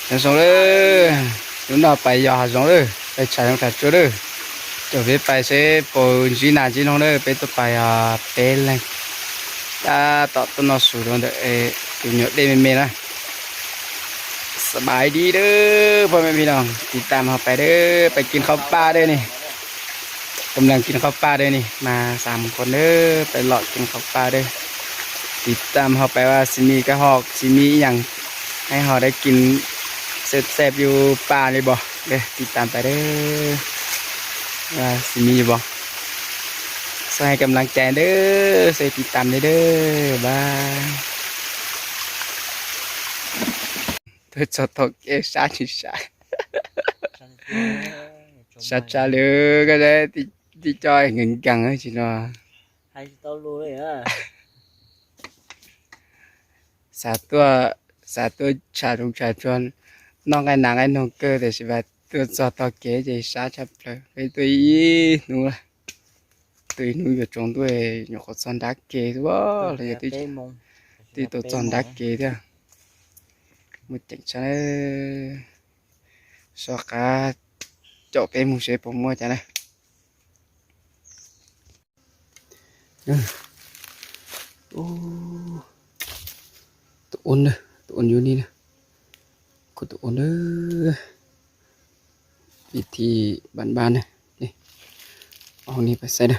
Nyob zoo lawm, hnub no pais yos hav zoov lawm, pais tsham zoov tsham tsuag lawm. Caum peb pais seb puas ntsib nas ntsib noog lawm, peb tuaj pais peb leeg. Tab tom tuaj noj su rau ntawm tus nyuam dej me me na. Xab pais di lawm, phooj ywg phooj ywg, tiv tam ho pais lawm, pais kis qhov paj lawm ne. Kam lees kis qhov paj lawm ne, mas xam qhov lawm, pais lom kis qhov paj lawm. Tiv tam ho pais ua xis mis, kab ho xis mis ib yam, hais ho dai kis xeeb xeeb yus paj li pom. Tiv tam pais lawm, ua xis mis li pom. Xab hais kam lees cai lawm, xab tiv tam li lawm, bye. Tuaj txog tog kev sab tsis sab. Sab tshaj li, koj saib tib co nkees nkees tsis no. Xav tuaj, xav tuaj tsham zoov tsham tsuag, noj nqaij nas nqaij noog kawg, tiam sis mas tuaj txog tog kev ces sab tshaj plaws. Peb tuaj ib hnub, tuaj ib hnub yuav tsaus ntuj, nyuam qhuav txog nrab kev xwb los yog twb tau txog nrab kev thiab. Muaj ceem tshaj, soj qab caum peb mus seb puas muaj cas na. Tus ua, tus ua yus ni na, kuv tus ua na, vim thi npab npab na, au ni pais saib na.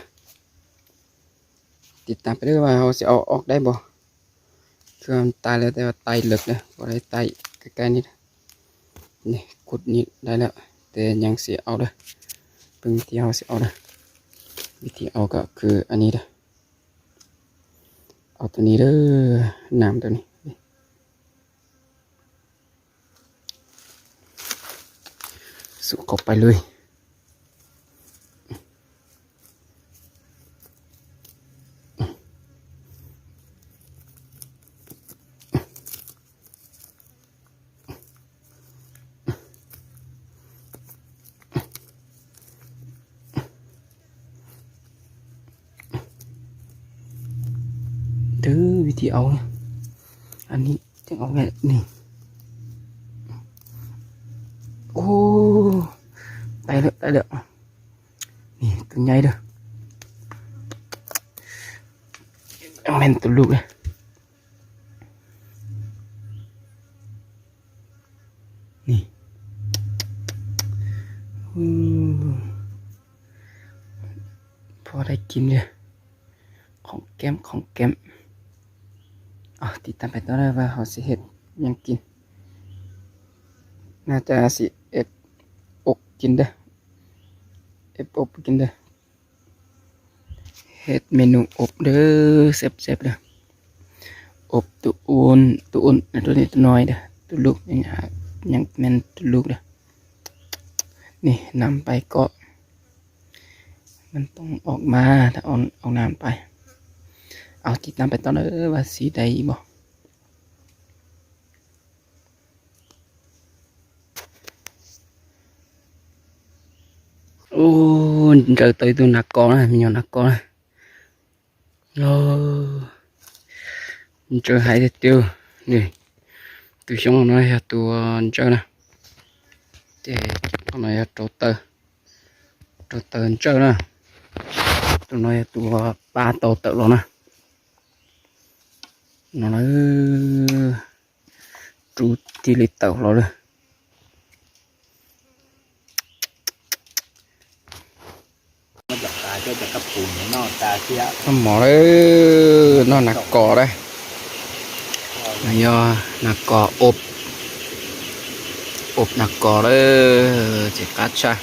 Tiv tam peb lub vas hauv xim au ob daim npog, kws tais lawm tes tais lawm na, ua daim tais kawg kawg ni. Kuv ni daim lawm tes nyeem xim au lawm, peb thi hauv xim au lawm, vim thi au kom kws a ni lawm, au tus ni lawm, nam tus ni. Xub qhov pais lug. Twb vim thi au, a ni, tseem au ni. Tais lawm, tais lawm. Ni tus nyab lawm. Meej tus lug lawm. Ni, phob daim kis li, khoom keeb khoom keeb. Tiv tam pais tau lawm, vas hauv xim hej yeej kis. Naj cas xim eb ob kis ntawd, eb ob kis ntawd. Hej menu ob dawb xeb xeb dawb, ob tus un, tus un rau tus no dawb, tus lug, yeej men tus lug dawb. Ni nam pais kom man toog ob mas, ob nam pais. Au tiv tam pais tau lawm, vas xim dai ib npog. Ub, ntsawj tau ib tug nas kos na, me nyuam nas kos na. Ntsawj hais tiag tiag. Tus xyoob no yog tus ntsawj na, ces qhov no yog rau taw, rau taw ntsawj na. Tus no yog tus pab tau tawm los na. No na, rub thiaj li tawm los lawm. Noj mov lawm, noj nas kos lawm. Yog nas kos ob, ob nas kos lawm ces qab tshaj.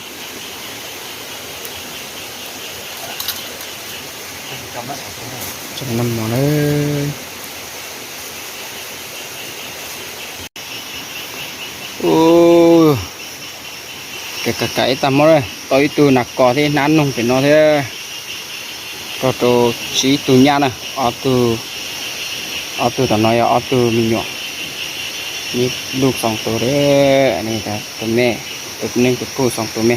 Noj mov lawm. Ub, kev kav kav ib tag hmo lawm, tau ib tug nas kos thiab hnab noog pem no thiab. Rau rau tsib tug nyab na, ob tug, ob tug tom no yog ob tug me nyuam, ib lub xoo tus, tus me, tus neeg tus pug xoo tus me.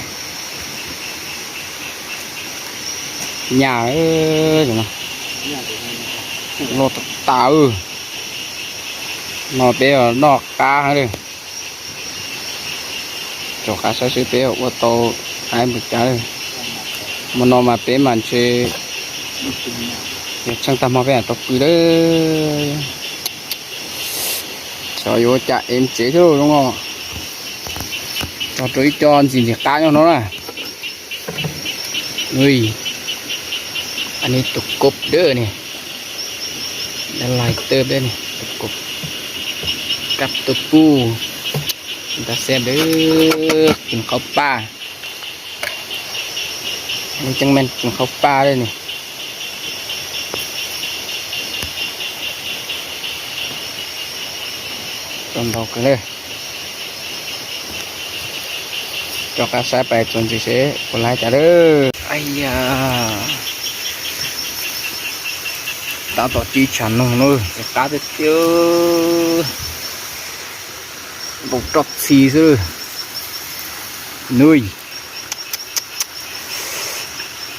Nyab loj tas tas, no peb noj qab heev li. Rov qab saib seb peb ua tau haib npaum cas. Hmo no mas peb mas ntshe yuav tsheej tag hmo peb mam rov pw lawm. Xyov yuav ua cas ev tsev thiab lauj. Tso rau ib co ntxim ntxim qab nyob no na. Ui, ann tus kob dawb ne, dab lais tawb dawb ne, tus kob, kab tus puj, nta xeb dawb, tus qhaub paj, lub ceeb meej tus qhaub paj dawb ne. Tau ntau kawg na. Rov qab saib pais txuas ntxiv seb puas laib cas lawm. Ai ya, tab tom ci tshav noog na, ntxim qab tiag tiag, npaum roj txhi xwb. Nuj,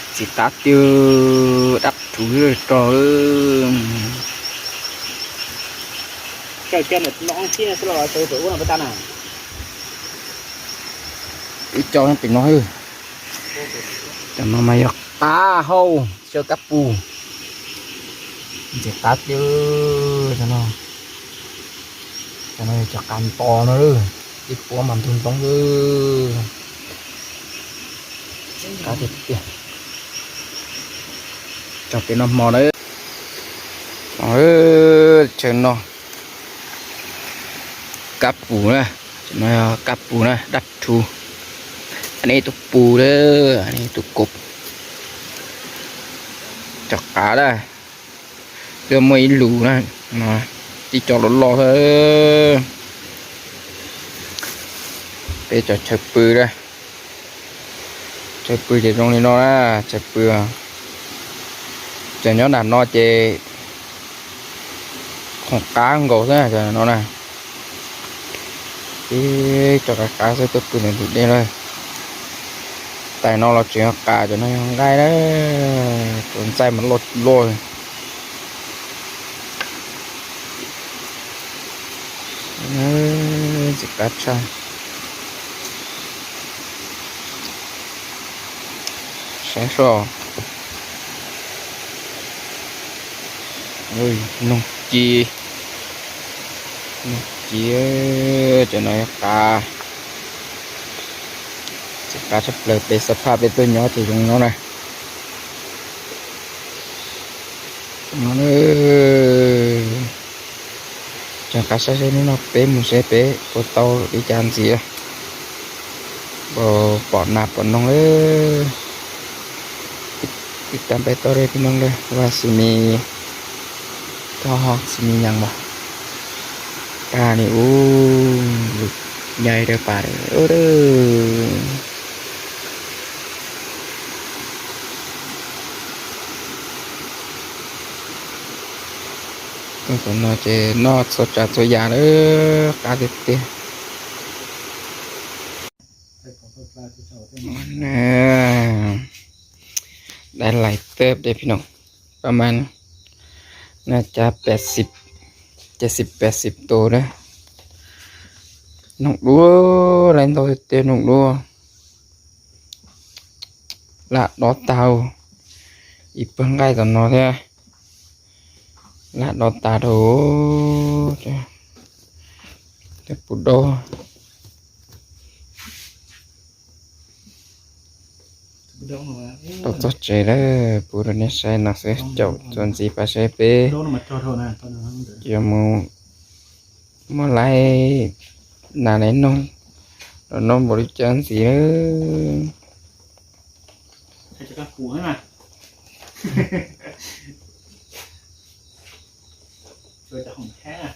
ntxim qab tiag, dab rhuv rog. Ib co pem no, cov no mas yog qab hau, xyaw kab pus, ntxim qab tiag. Cov no, cov no yog cov qab nto no, ib puab mas ntug ntoo xwb. Qab tiag tiag. Tso peb noj hmo na. Chaw no kab pus na, no yog kab pus na, dab rhuv. Ann tus pus na, ann tus kob. Cov qab na, twb muaj ib lus na, ib co loj loj. Peb cov chaw pw na, chaw pw ces zoo li no na, chaw pw. Cov nyob nram no ces khoom qab nkaus xwb cov no na. Ib co qab qab xwb tuaj pw ntawm ntug dej na. Tais no los tseem yog qas, cov no yog nqaij na. Cov ntxaij mas loj loj. Ntxim qab tshaj. Saib soj. Noog ci, noog ci, cov no yog qas. Ntxim qab tshaj plaws, peb xab phaj peb tuaj nyob ces zoo no na. Tseem qab saib seb hnub no peb mus seb peb puas tau li cas ntxiv, puas pom nas pom noog lawm. Tiv tas peb tau li peb noog lawm, vaj xi mi, toj ho xi mi nyas mas tag li ub, lub nyai dawb pav. Tom no ces noj txhua tsav txhua yam lawm, qab tiag tiag. Dai lais teb dej phi no, pab mas na, cas peb xib, ces xib peb xib tus na. Noog dua, lais ntau tiag, noog dua. Lam dob tag, ib pawg nqaij tom no thiab. Lam dob tag dhau, puv dob. Tau txog tsev lawm, pub rau nej saib no xwb, caum txuas ntxiv pab saib peb yuav mus muab laib nas laib noog los noj npaum li cas ntxiv lawm.